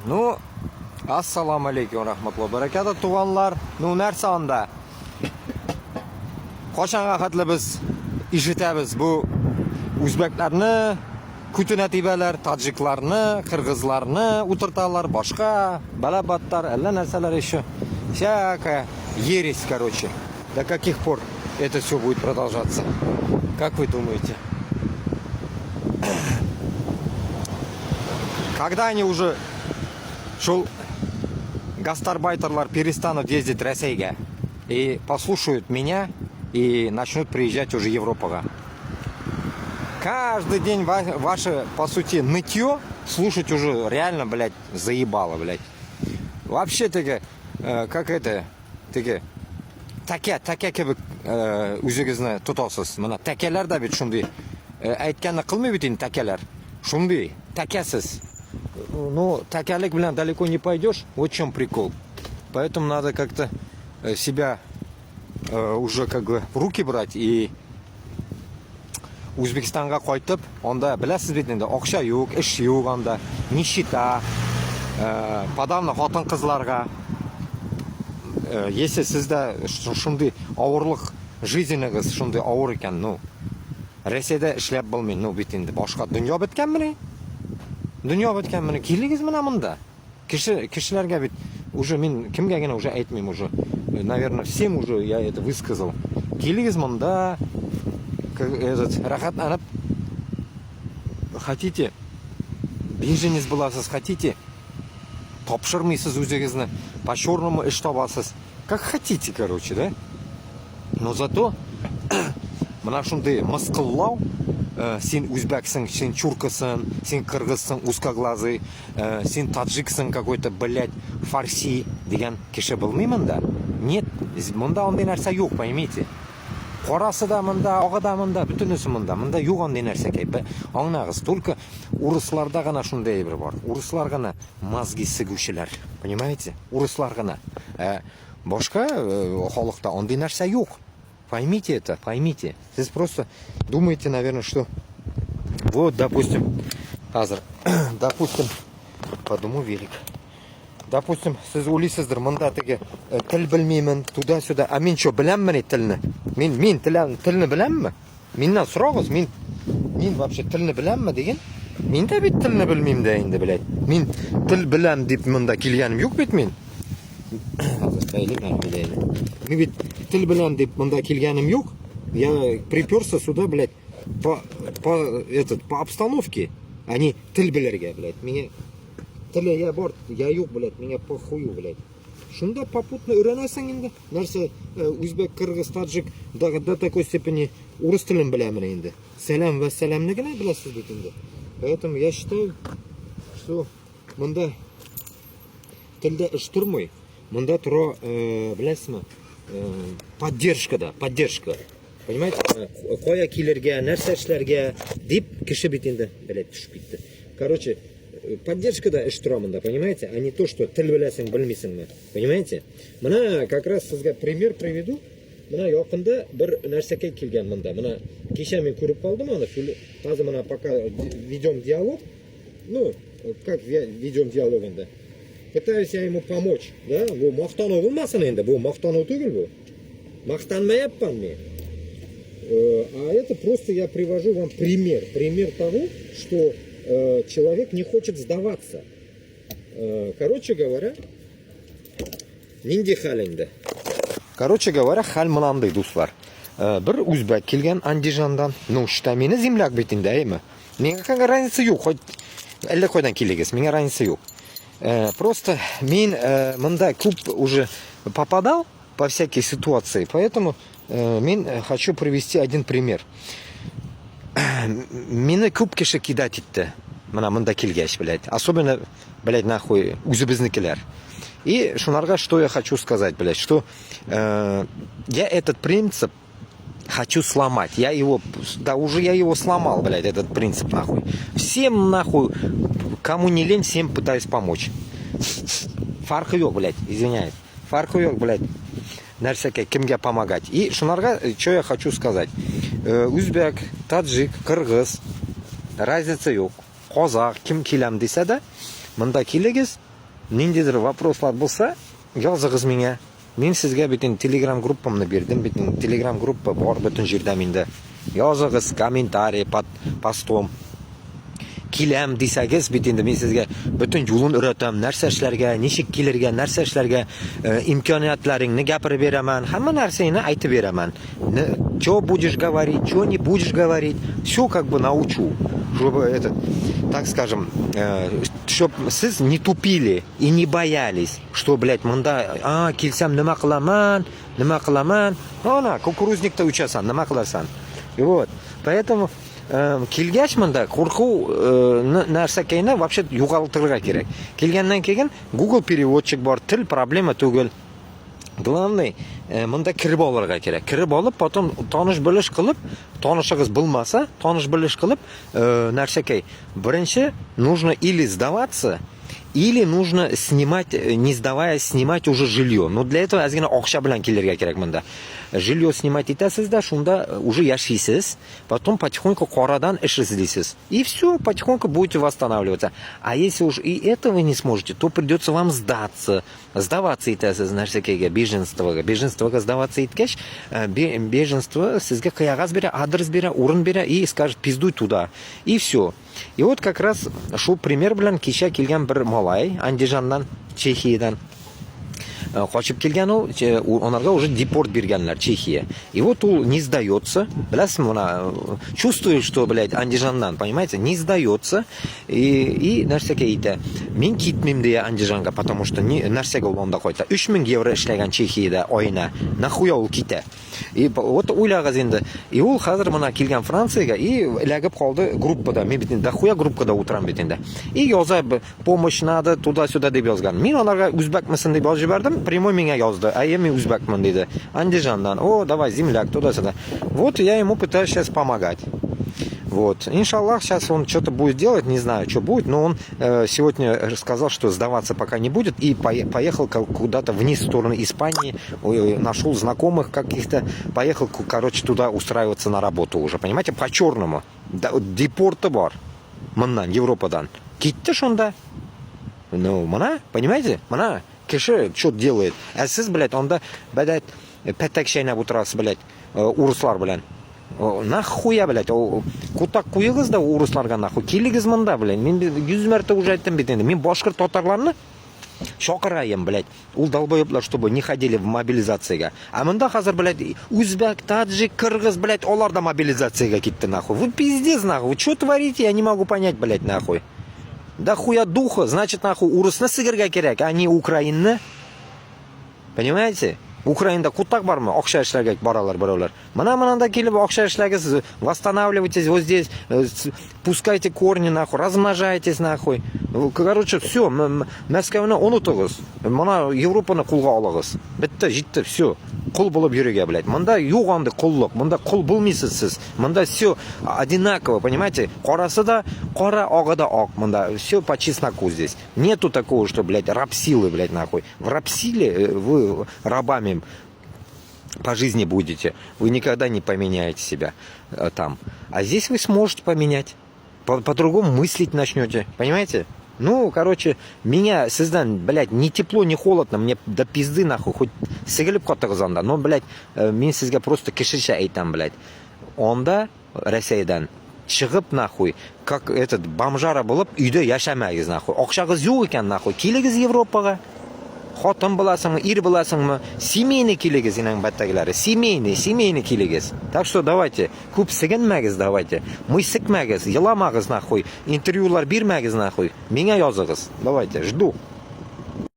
Ну, ассаламу алейкум, рахматлы бараката, туганлар. Ну, нәрсә анда? Качанга хәтле без ишетәбез бу үзбәкләрне күтенә тибәләр, таджикларны, кыргызларны утырталар, башка балабаттар, әллә нәрсәләр еще. Всякая ересь, короче. До каких пор это все будет продолжаться? Как вы думаете? Когда они уже шул гастарбайтерлар перестанут ездить Рәсәйгә и послушают меня и начнут приезжать уже Европага? Каждый день ваше, по сути, нытье слушать уже реально, блядь, заебало, блядь. Вообще теге, как это, теге, тәкә, тәкә кебек үзегезне тотасыз. Менә тәкәләр дә бит шундый. Әйткәнне кылмый бит инде тәкәләр. Шундый, тәкәсез. Ну, тәкәлек белән далеко не пойдешь. Вот в чем прикол. Поэтому надо как-то себя уже как бы в руки брать и Үзбәкстанга кайтып, анда беләсез бит инде, акча юк, эш юк анда, нищета, подавно хатын-кызларга. Если сездә шундый авырлык, жизнегез шундый авыр икән, ну, Рәсәйдә эшләп булмый, ну бит инде башка дөнья беткәнмени? Дөнья беткәнмени? Килегез менә монда. Кеше, кешеләргә бит уже мин кемгә генә уже әйтмим уже. Наверное, всем уже я это высказал. Килегез монда, этот, рәхәтләнеп хотите, беженец буласыз, хотите, тапшырмыйсыз үзегезне, по черному эш табасыз. Как хотите, короче, да? Но зато менә шундый мыскыллау, син үзбәксең, син чуркасың, син кыргызсың, узкоглазый, син таджиксың какой-то, блядь, фарси дигән кеше булмый монда. Нет, монда андый нәрсә юк, поймите. Карасы да монда, агы да монда, бөтенесе монда. Монда юк андый нәрсәкәй. Аңлагыз, только урысларда гына шундый әйбер бар. Урыслар гына мозги сыгучеләр, понимаете? Урыслар гына. Ә башка халыкта андый нәрсә юк. Поймите это, поймите. Сез просто думаете, наверное, что вот, допустим, хәзер, допустим, подумаю велик. Допустим, сез уйлыйсыздыр, монда теге тел белмимен, туда-сюда. А мин что, беләммени телне? Мин телне беләмме? Миннән сорагыз, мин вообще телне беләмме дигән? Мин дә бит телне белмим дә инде, блядь. Мин тел беләм дип монда килгәнем юк бит мин. Хәзер бәйлим әле, бәйлим. Мин бит тел беләм дип монда килгәнем юк. Я приперся сюда, блядь, по этот, по обстановке, а не тел белергә, блядь. Миңа теле я бар, я юк, блядь, миңа похую, блядь. Шунда попутно өйрәнәсең инде. Нәрсә, үзбәк, кыргыз, таджик до такой степени урыс телен беләмен инде. Сәлам вә сәламне генә беләсез бит инде. Поэтому я считаю, что монда телдә эш тормый. Монда тора, беләсезме, поддержка да, поддержка. Понимаете, кая килергә, нәрсә эшләргә дип кеше бит инде, блядь, төшеп китте. Короче, поддержка да эш тора монда, понимаете, а не то, что тел беләсең, белмисеңме. Понимаете? Менә как раз сезгә пример приведу. Менә якында бер нәрсәкәй килгән монда. Менә кичә мин күреп калдым аны. Хәзер менә пока ведем диалог. Ну, как ведем диалог инде. Пытаюсь я ему помочь, да? Бу мактану булмасын инде, бу мактану түгел бу. Мактанмаяпман мин. А это просто я привожу вам пример. Пример того, что человек не хочет сдаваться. Короче говоря, нинди хәл инде? Короче говоря, хәл мынандай, дуслар. Бер үзбәк килгән Андижандан. Ну, считай, мине земляк бит инде, әйме? Миңа какая разница юк, хоть әллә кайдан килегез, миңа разница юк. Просто мин монда күп уже попадал по всякой ситуации, поэтому мин хочу привести один пример. Мине күп кеше кидать итте. Менә монда килгәч, блядь. Особенно, блядь, нахуй, үзебезнекеләр. И шунарга что я хочу сказать, блядь, что я этот принцип хочу сломать. Я его, да уже я его сломал, блядь, этот принцип, нахуй. Всем, нахуй, кому не лень, всем пытаюсь помочь. Фаркы юк, блядь, извиняюсь. Фаркы юк, блядь. Нәрсәгә, кемгә помогать. И шунарга, что я хочу сказать. Үзбәк, таджик, кыргыз, разница юк. Казак, кем киләм дисә дә, монда килегез, ниндидер вопрослар булса, языгыз миңа. Мин сезгә бит инде телеграм группамны бирдем, бит инде телеграм группа бар бөтен җирдә миндә. Языгыз комментарий под постом. Киләм дисәгез, бит инде мин сезгә бөтен юлын өйрәтәм, нәрсә эшләргә, ничек килергә, нәрсә эшләргә, э, имканиятләреңне гәпереп бирәмен, һәммә нәрсәне әйтеп бирәмен. Что будешь говорить, что не будешь говорить, все как бы научу, чтобы этот, так скажем, чтоб сез не тупили и не боялись, что, блядь, монда, а, килсәм nima qilaman, nima qilaman, ana, кукурузник та uchasan, nima qilasan. И вот, поэтому килгәч монда курку нәрсәкәйне вообще югалтырга кирәк. Килгәннән keyin Google переводчик бар, тел проблема түгел. Главный, монда кереп алырга кирәк. Кереп алып, потом таныш белеш кылып, танышыгыз булмаса, таныш белеш кылып, нәрсәкәй, беренче нужно или сдаваться, или нужно снимать, не сдавая, снимать уже жилье. Но для этого әзгенә акча белән килергә кирәк монда. Жилье снимать итәсез дә, шунда уже яшисез, потом потихоньку карадан эш эзлисез. И все, потихоньку будете восстанавливаться. А если уж и этого не сможете, то придется вам сдаться. Сдаваться итәсез нәрсәкәйгә, беженствога. Беженствога сдаваться иткәч, беженство сезгә кәгазь бирә, адрес бирә, урын бирә и скажет: «Пиздуй туда». И все. И вот как раз шул пример белән кичә килгән бер малай Андижаннан, Чехиядан. Качып килгән ул, аларга уже депорт биргәннәр Чехия. И вот ул не сдается, беләсезме, менә чувствует, что, блядь, Андижаннан, понимаете, не сдается. И нәрсәгә әйтә: «Мин китмим», дия Андижанга, потому что не, нәрсәгә ул анда кайта. 3000 евро эшләгән Чехиядә аена, нахуя ул китә? И вот уйлагыз инде. И ул хәзер менә килгән Франциягә и эләгеп калды группада. Мин бит инде дохуя группада утырам бит инде. И яза, «Помощь надо, туда-сюда» дип язган. Мин аларга «Үзбәкмесең?» дип язып җибәрдем, прямой миңа язды. «Әйе, мин үзбәкмен», диде. Андижаннан. О, давай, земляк, туда-сюда. Вот я ему пытаюсь сейчас помогать. Вот. Иншаллах, сейчас он что-то будет делать, не знаю, что будет, но он сегодня сказал, что сдаваться пока не будет, и поехал куда-то вниз в сторону Испании, ой, нашел знакомых каких-то, поехал, короче, туда устраиваться на работу уже, понимаете, по черному. Да, депорты бар. Моннан, Европадан. Китте шунда. Ну, менә, понимаете? Менә, кеше что делает. Ә сез, блядь, анда, блядь, пәтәк чәйнәп утырасыз, блядь, урыслар белән. О, нахуя, блядь, о, кутак куегыз да урысларга, нахуй. Килегез монда, блядь. Мин йөз мәртә уже әйттем бит инде. Мин башкорт татарларны чакырайым, блядь. Ул долбоеблар, чтобы не ходили в мобилизациягә. А монда хәзер, блядь, үзбәк, таджик, кыргыз, блядь, алар да мобилизациягә китте, нахуй. Вы пиздец, нахуй. Вы что творите, я не могу понять, блядь, нахуй. Да хуя духа, значит, нахуй, урысны сигәргә кирәк, а не украинны. Понимаете? Украинада кутак бармы? Акча эшләргә баралар берәүләр. Менә монда килеп акча эшләгез, восстанавливайтесь вот здесь, пускайте корни, нахуй, размножайтесь, нахуй. Ну, короче, все, Мәскәүне онытыгыз. Менә Европаны кулга алыгыз. Бетте, җитте, все. Кол булып йөрергә, блядь. Монда юк андый коллык, монда кол булмыйсыз сез. Монда все одинаково, понимаете? Карасы да кара, агы да ак. Монда все по чесноку здесь. Нету такого, что, блядь, рабсилы, блядь, нахуй. В рабсиле вы рабами по жизни будете. Вы никогда не поменяете себя там. А здесь вы сможете поменять. По-другому мыслить начнете. Понимаете? Ну, короче, меня сездән, блядь, ни тепло, ни холодно, мне до пизды, нахуй, хоть сегелеп катыгыз анда. Но, блядь, мин сезгә просто кешечә әйтәм, блядь. Анда, Россиядән, чыгып, нахуй, как этот, бомжара булып, өйдә яшәмәгез, нахуй. Акчагыз юк икән, нахуй, килегез Европага. Хатын буласыңмы, ир буласыңмы, семейный килегез, инәң бәттәгеләре, семейный, семейный килегез. Так что давайте, күп сигенмәгез, давайте. Ми сикмәгез, еламагыз, нахуй, интервьюлар бирмәгез, нахуй. Миңа языгыз. Давайте, жду.